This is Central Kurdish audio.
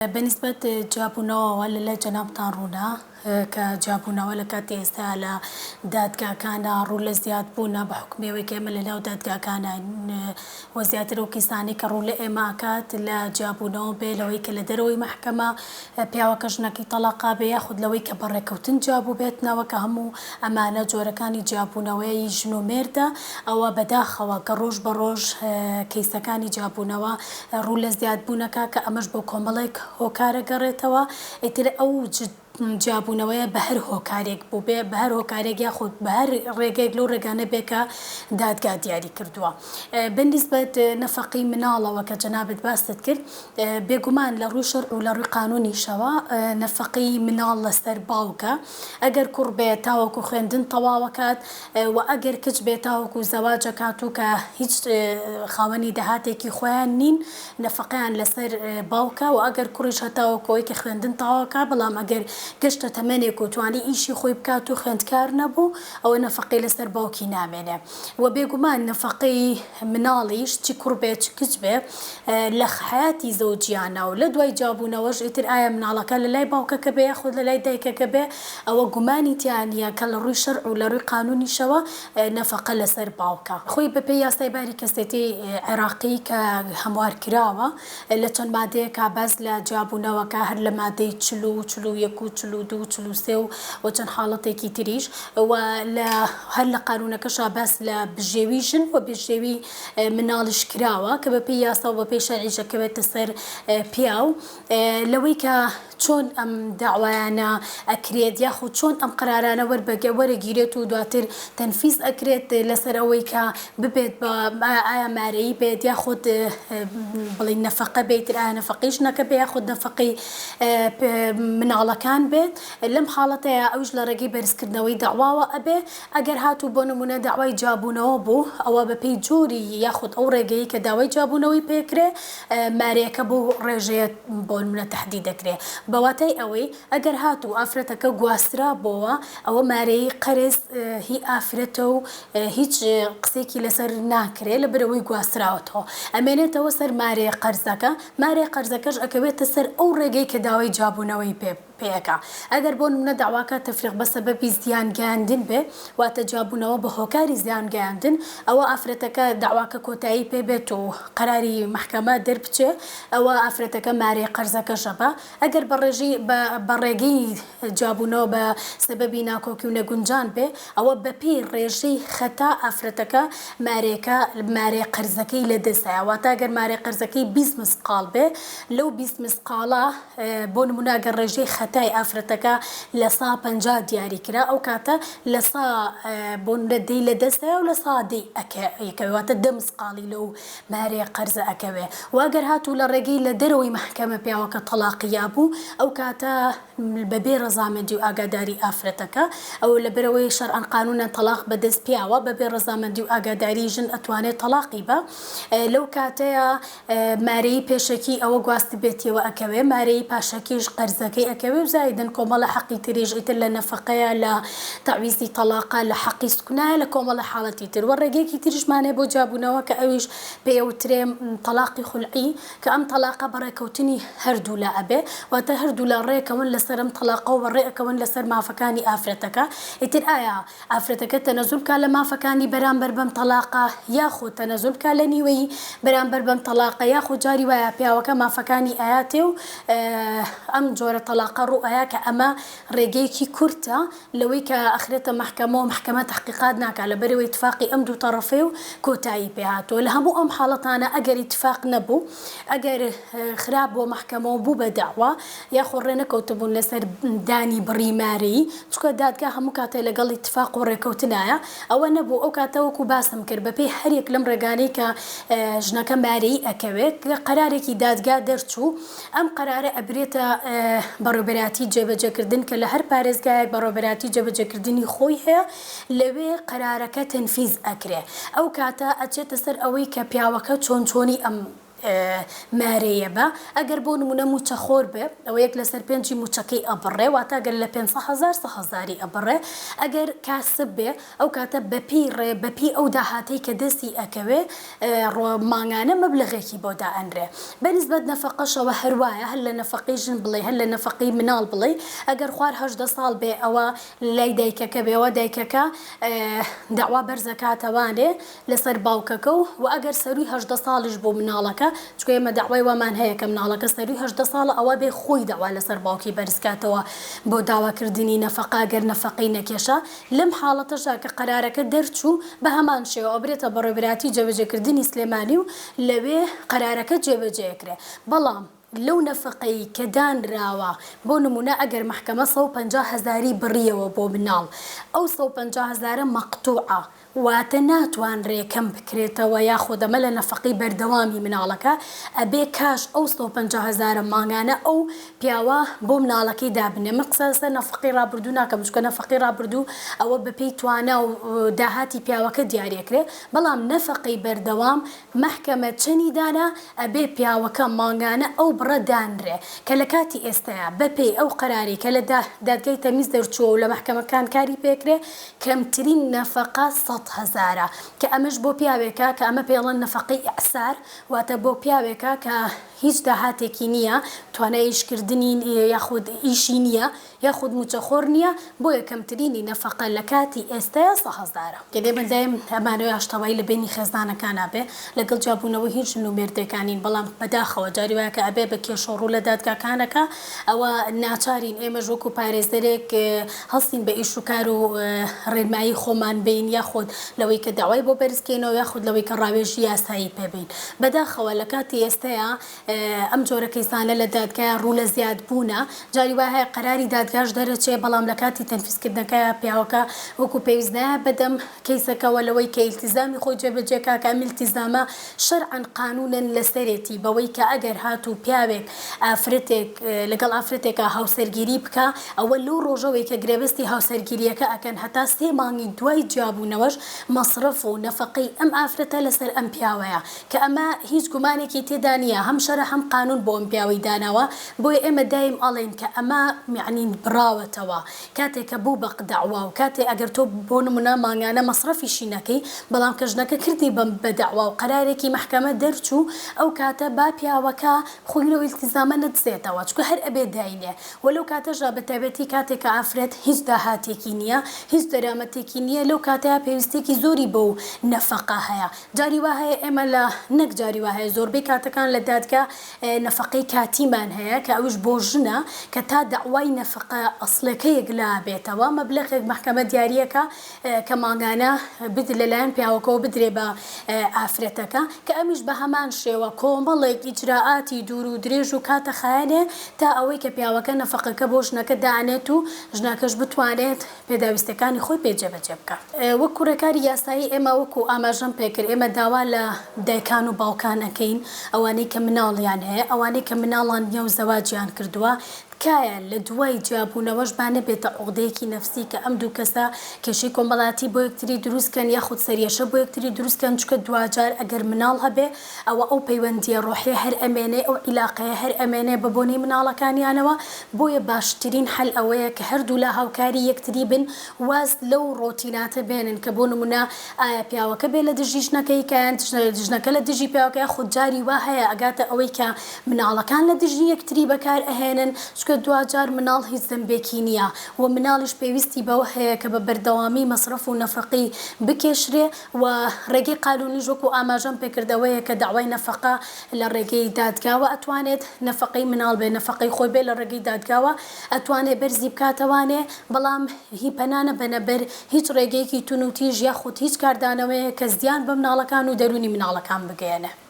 بە نیسبەت جیابوونەوەوە لە لای جەنابتان ڕوونە کە جیابوونەوە لە کاتی ئێستا لە دادگاکانا ڕوو لە زیاد بوونە بە حوکمی ئەوەی کە ئێمە لە ناو دادگاکاناین و زیاتر ئەو کەیسانەی کە ڕوو لە ئێمە ئەکات لە جیابوونەوە بێ لەوەی کە لە دەرەوەی مەحکەمە پیاوەکە ژنەکەی تەڵاقا بێ یاخود لەوەی کە بە ڕێکەوتن جیابووبێتنەوە کە هەموو ئەمانە جۆرەکانی جیابوونەوەی ژن و مێردە ئەوە بەداخەوە کە ڕۆژ بە ڕۆژ کەیسەکانی جیابوونەوە ڕوو لە زیاد بوونەکە کە ئەمەش بۆ کۆمەڵێک هۆکار ئەگەڕێتەوە ئیتر ئەو جیابوونەوەیە بە هەر هۆکارێک بووبێ بە هەر هۆکارێک یاخود بە هەر ڕێگەیەک لەو ڕێگانە بێ کە دادگا دیاری کردووە بە نیسبەت نەفەقەی مناڵەوە کە جەنابت باست کرد بێگومان لە ڕووی شەرع و لە ڕووی قانونیشەوە نەفەقەی مناڵ لەسەر باوکە ئەگەر کوڕ بێ تاوەکو خوێندن تەواوەکات و ئەگەر کچ بێ تاوەکو زەواجەکات و کە هیچ خاوەنی داهاتێکی خۆیان نین نەفەقەیان لەسەر باوکە و ئەگەر کوڕیش هەتاوەکو ئەوەی کە خوێندن تەواوەکا بەڵام ئەگەر گەشتە تەمەنێک و توانی ئیشی خۆی بکات و خوێندکار نەبوو ئەوە نەفەقەی لەسەر باوکی نامێنێ و بێگومان نەفەقەی مناڵیش چ کوڕ بێ چ کچ بێ لە حەیاتی زەوجیانە و لە دوای جیابوونەوەش ئیتر ئایا مناڵەکە لە لای باوکەکە بێ یاخود لە لای دایکەکە بێ ئەوە گومانی تیا نییە کە لە ڕووی شەرع و لە ڕووی قانوونیشەوە نەفەقە لەسەر باوکە. خۆی بە پێی یاسای باری کەسێتی عێراقی کە هەموار کراوە لە چەند مادەیەکا باس لە جیابوونەوەکە هەر لە مادەی 40 و 41 و 42 و 43 و و چەند حاڵەتێکی تریش و لە هەر لە قانوونەکەشا باس لە بژێوی ژن و بژێوی مناڵیش کراوە کە بە پێی یاسا و بە پێی شەرعیش ئەکەوێتە سەر پیاو لەوەی کە چۆن ئەم دەعوایانە ئەکرێت یاخود چۆن ئەم قەرارانە وەربەگە وەرەگیرێت و دواتر تەنفیز ئەکرێت لەسەر ئەوەی کە ببێت بە ئایا مارەیی بێت یاخود بڵێین نەفەقە بێت ئیتر ئایا نەفەقەی ژنەکە بێ یاخود نەفەقەی مناڵەکان بێت لەم حاڵەتەیا ئەویش لە ڕێگەی بەرزکردنەوەی دەعواوە ئەبێ ئەگەر هاتوو بۆ نموونە دەعوای جیابوونەوە بوو ئەوە بە پێی جۆری یاخود ئەو ڕێگەیەی کە داوای جیابوونەوەی پێکرێ مارەیەکە بەو ڕێژەیە بۆ نموونە تەحدید دەکرێ بە واتای ئەوەی ئەگەر هاتوو ئافرەتەکە گواسترابۆوە ئەوە مارەیی قەرز هی ئافرەتە و هیچ قسەیەکی لەسەر ناکرێ لەبەرئەوەی گواستراوەتەوە ئەمێنێتەوە سەر مارەیە قەرزەکە مارەیە قەرزەکەش ئەکەوێتە سەر ئەو ڕێگەی کە داوای جیابوونەوەی پێ پێ ئەکا ئەگەر بۆ نمونە دەعواکە تەفریق بە سەبەبی زیان گەیاندن بێ واتە جیابوونەوە بە هۆکاری زیان گەیاندن ئەوە ئافرەتەکە دەعواکە کۆتایی پێ بێت و قەراری مەحکەمە دەربچێ ئەوە ئافرەتەکە مارەی قەرزەکەش ئەبا ئەگەر بە ڕێژەی بە بە ڕێگەی جیابوونەوە بە سەبەبی ناکۆکی و نەگونجان بێ ئەوە بە پێی ڕێژەی خەتا ئافرەتەکە مارەیەکە مارەی قەرزەکەی لە دەست ئەیا واتە ئەگەر مارەی قەرزەکەی 20 مسقاڵ بێ لەو 20 مسقاڵە بۆ نموونە ئەگەر ڕێژەی خەتای ئافرەتەکە لە سا 50 دیاری کرا ئەو کاتە لە سا بۆ نموونە دەی لە دەست ئەیا و لە سا دەی ئەکەوێ واتە دە مسقاڵی لەو مارەیە قەرزە ئەکەوێ وە ئەگەر هاتوو لە ڕێگەی لە دەرەوەی مەحکەمە پیاوەکە تەڵاقی یابوو ئەو کاتە بە بێ ڕەزامەندی و ئاگاداری ئافرەتەکە ئەو لەبەرئەوەی شەرعەن قانونەن تەڵاق بە دەست پیاوە بە بێ ڕەزامەندی و ئاگاداری ژن ئەتوانێ تەڵاقی با لەو کاتەیا مارەیی پێشەکی ئەوە گواستبێتیەوە ئەکەوێ مارەیی پاشەکیش قەرزەکەی ئەکەوێ و زایدن کۆمەڵە حەقی تریش ئیتر لە نەفەقەیە لە تەعویزی تەڵاقە لە حەقی سوکنایە لە کۆمەڵە حاڵەتی تر وە ڕێگەیەکی تریشمان هەیە بۆ جیابوونەوە کە ئەویش پێی ئەوترێ تەڵاقی خولعی کە ئەم تەڵاقە بە ڕێکەوتنی هەردوولا ئەبێ واتە هەردوولا ڕێکەون لەسەر ئەم تەڵاقە و ڕێ ئەکەون لەسەر مافەکانی ئافرەتەکە ئیتر ئایا ئافرەتەکە تەنەزول بکا لە مافەکانی بەرامبەر بەم تەڵاقە یاخود تەنەزول بکا لە نیوەی بەرامبەر بەم تەڵاقە یاخود جاری وایە پیاوەکە مافەکانی ئەیاتێ و ئەم جۆرە تەڵاقە ڕوو ئەیا کە ئەمە ڕێگەیەکی کورتە لەوەی کە ئەخرێتە مەحکەمەوە مەحکەمە تەحقیقات ناکا لەبەرئەوەی ئیتفاقی ئەم دوو تەڕەفەیە و کۆتایی پێ هاتووە لە هەموو ئەم حاڵەتانە ئەگەر ئیتفاق نەبوو ئەگەر خراپ بۆ مەحکەمەوە بوو بە دەعوا یاخۆ ڕێنەکەوتبوون لەسەر دانی بڕی مارەیی چونکە دادگا هەموو کاتێ لەگەڵ ئیتفاق و ڕێکەوتنایە ئەوە نەبوو ئەو کاتە وەکو باسم کرد بەپێی هەریەک لەم ڕێگانەی کە ژنەکە مارەیی ئەکەوێت کە قەرارێکی دادگا دەرچوو ئەم قەرارە ئەبرێتە بەڕێوبەرایەتی جێبەجێکردن کە لە هەر پارێزگایەک بەڕێوبەرایەتی جێبەجێکردنی خۆی هەیە لەوێ قەرارەکە تەنفیز ئەکرێ ئەو کاتە ئەچێتە سەر ئەوەی کە پیاوەکە چۆن چۆنی ئەم. مارەیە بە ئەگەر بۆ نمونە موچەخۆر بێ ئەوە یەک لەسەر پێنجی موچەکەی ئەبڕێ واتە گەر لە 500 هەزار سە هەزاری ئەبڕێ ئەگەر کاسب بێ ئەو کاتە بەپێی ڕێ بەپێی ئەو داهاتەی کە دەستی ئەکەوێ ڕۆ مانگانە مەبلەغێکی بۆ دائەنرێ بە نیسبەت نەفەقەشەوە هەر وایە هەر لە نەفەقەی ژن بڵێی هەر لە نەفەقەی مناڵ بڵێی ئەگەر خوار 18 ساڵ بێ ئەوە لای دایکەکە بێ ئەوە دایکەکە دەعوا بەرزەکاتەوانێ لەسەر باوکەکە و وە ئەگەر سەرووی 18 ساڵیش بوو مناڵەکە چونکە ئێمە دەعوای وامان هەیە کە مناڵەکە سەرووی 18 ساڵە ئەوە بێ خۆی دەعوا لەسەر باوکی بەرزکاتەوە بۆ داواکردنی نەفەقە ئەگەر نەفەقەی نەکێشا لەم حاڵەتەشدا کە قەرارەکە دەرچوو بە هەمان شێوە ئەبرێتە بەڕێوبەرایەتی جێبەجێکردنی سلێمانی و لەوێ قەرارەکە جێبەجێ ئەکرێ بەڵام لەو نەفەقەی کە دانراوە بۆ نمونە ئەگەر مەحکەمە 150 هەزاری بڕیەوە بۆ مناڵ ئەو 150 هەزارە مەقتوعە واتە ناتوانرێ کەم بکرێتەوە یاخود ئەمە لە نەفەقەی بەردەوامی مناڵەکە ئەبێ کاش ئەو 150 هەزارە مانگانە ئەو پیاوە بۆ مناڵەکەی دابنێ من قسە لەسەر نەفەقەی ڕابردوو ناکەم چونکە نەفەقەی ڕابردوو ئەوە بەپێی توانا و داهاتی پیاوەکە دیاری ئەکرێ بەڵام نەفەقەی بەردەوام مەحکەمە چەنی دانا ئەبێ پیاوەکە مانگانە ئەو بڕە دانرێ کە لە کاتی ئێستایا بەپێی ئەو قەرارەی کە لە دادگای تەمیز دەرچووە و لە مەحکەمەکان کاری پێکرێ کەمترین نەفەقە سەد هەزارە کە ئەمەش بۆ پیاوێکە کە ئەمە پێی ئەڵێن نەفەقەی ئیعسار واتە بۆ پیاوێکە کە هیچ داهاتێکی نییە توانای ئیشکردنی یاخود ئیشی نییە یاخود موچەخۆر نییە بۆیە کەمترینی نەفەقە لە کاتی ئێستایا سە هەزارە. ئێمە دایم ئەمانەوێ ئاشتەوایی لە بەینی خێزانەکانا بێ لەگەڵ جیابوونەوەی هیچ ژن و مێردێکا نین بەڵام بەداخەوە جاری وایە کە ئەبێ بە کێشەو ڕوو لە دادگاکان ئەکا ئەوە ناچارین ئێمەش وەکو پارێزەرێک هەڵسین بە ئیش و کار و ڕێنمایی خۆمان بین یاخود لەوەی کە داوای بۆ بەرز کەینەوە یاخود لەوەی کە ڕاوێژی یاسایی پێ بین بەداخەوە لە کاتی ئێستەیا ئەم جۆرە کەیسانە لە دادگایا ڕوو لە زیاد بوونە جاری وا هەیە قەراری دادگاش دەرەچێ بەڵام لە کاتی تەنفیز کردنەکەیا پیاوەکە وەکو پێویست نایە بەدەم کەیسەکەوە لەوەی کە ئیلتیزامی خۆی جێبەجێ کا کە ئەم ئیلتیزامە شەرعەن قانونەن لەسەرێتی بەوەی کە ئەگەر هاتوو پیاوێک ئافرەتێک لەگەڵ ئافرەتێکا هاوسەرگیری بکا ئەوە لەو ڕۆژەوەی کە گرێبەستی هاوسەرگیریەکە ئەکەن هەتا سێ مانگی دوای جیابوونەوەش مەسرەف و نەفەقەی ئەم ئافرەتە لەسەر ئەم پیاوەیە کە ئەمە هیچ گومانێکی تێدا نییە هەم شەرع هەم قانون بۆ ئەم پیاوەی داناوە بۆیە ئێمە دایم ئەڵێین کە ئەمە یەعنی بڕاوەتەوە کاتێ کە بوو بە دەعوا و کاتێ ئەگەر تۆ بۆ نمونە مانگانە مەسرەفیشی نەکەی بەڵام کە ژنەکە کردی بە بە دەعوا و قەرارێکی مەحکەمە دەرچوو ئەو کاتە با پیاوەکە خۆی لەو ئیلتیزامە نەدزێتەوە چونکە هەر ئەبێ داینێ وە لەو کاتەشدا بە تایبەتی کاتێ کە ئافرەت هیچ داهاتێکی نییە هیچ دەرامەتێکی نییە لەو کاتەیا پێویستیەکی زۆری بەو نەفەقە هەیە جاری وا هەیە ئێمە لە نەک جاری وا هەیە زۆربەی کاتەکان لە دادگا نەفەقەی کاتیمان هەیە کە ئەویش بۆ ژنە کە تا دەعوای نەفەقە ئەسڵەکە یەکلا بێتەوە مەبلەغێک مەحکەمە دیاریەکا کە مانگانە لەلایەن پیاوەکەوە بدرێ بە ئافرەتەکە کە ئەمیش بە هەمان شێوە کۆمەڵێک ئیجرائاتی دوور و درێژ و کاتە خایەنێ تا ئەوەی کە پیاوەکە نەفەقەکە بۆ ژنەکە دانێت و ژنەکەش بتوانێت پێداویستیەکانی خۆی پێ جێبەجێ بکات. وەکو ڕێکاری یاسایی ئێمە وەکو ئاماژەم پێکرد ئێمە داوا لە دایکان و باوکان ئەکەین ئەوانەی کە مناڵیان هەیە ئەوانەی کە مناڵان نیە و زەواجیان کردووە تکایە لە دوای جیابوونەوەش با نەبێتە عوقدەیەکی نەفسی کە ئەم دوو کەسە کێشەی کۆمەڵایەتی بۆ یەکتری دروست کەن یاخود سەریەشە بۆ یەکتری دروست کەن چونکە دواجار ئەگەر مناڵ هەبێ ئەوە ئەو پەیوەندییە ڕۆحیە هەر ئەمێنێ، ئەو عیلاقەیە هەر ئەمێنێ بە بۆنەی مناڵەکانیانەوە، بۆیە باشترین حەل ئەوەیە کە هەردوولا هاوکاری یەکتری بن، واز لەو ڕۆتیناتە بێنن کە بۆ نمونە ئایا پیاوەکە بێ لە دژی ژنەکەی کە یان ژنەکە لە دژی پیاوەکە یاخود جاری وا هەیە ئەگاتە ئەوەی کە مناڵەکان لە دژی یەکتری بەکار ئەهێنن، چونکە دواجار مناڵ هیچ زەنبێکی نییە و مناڵیش پێویستی بەوە هەیە کە بە بەردەوامی مەسرەف و نەفەقەی بکێشرێ، و ڕێگەی قانونیش وەکو ئاماژەم پێکرد ئەوەیە کە دەعوای نەفەقە لە ڕێگەی دادگاوە ئەتوانێت نەفەقەی مناڵ بێ نەفەقەی خۆی بێ لە ڕێگەی دادگاوە ئەتوانێ بەرزی بکاتەوانێ بەڵام هی پەنا نەبەنە بەر هیچ ڕێگەیەکی تونوتیژ یاخود هیچ کاردانەوەیەک کە زیان بە مناڵەکان و دەرونی مناڵەکان بگەیەنێ.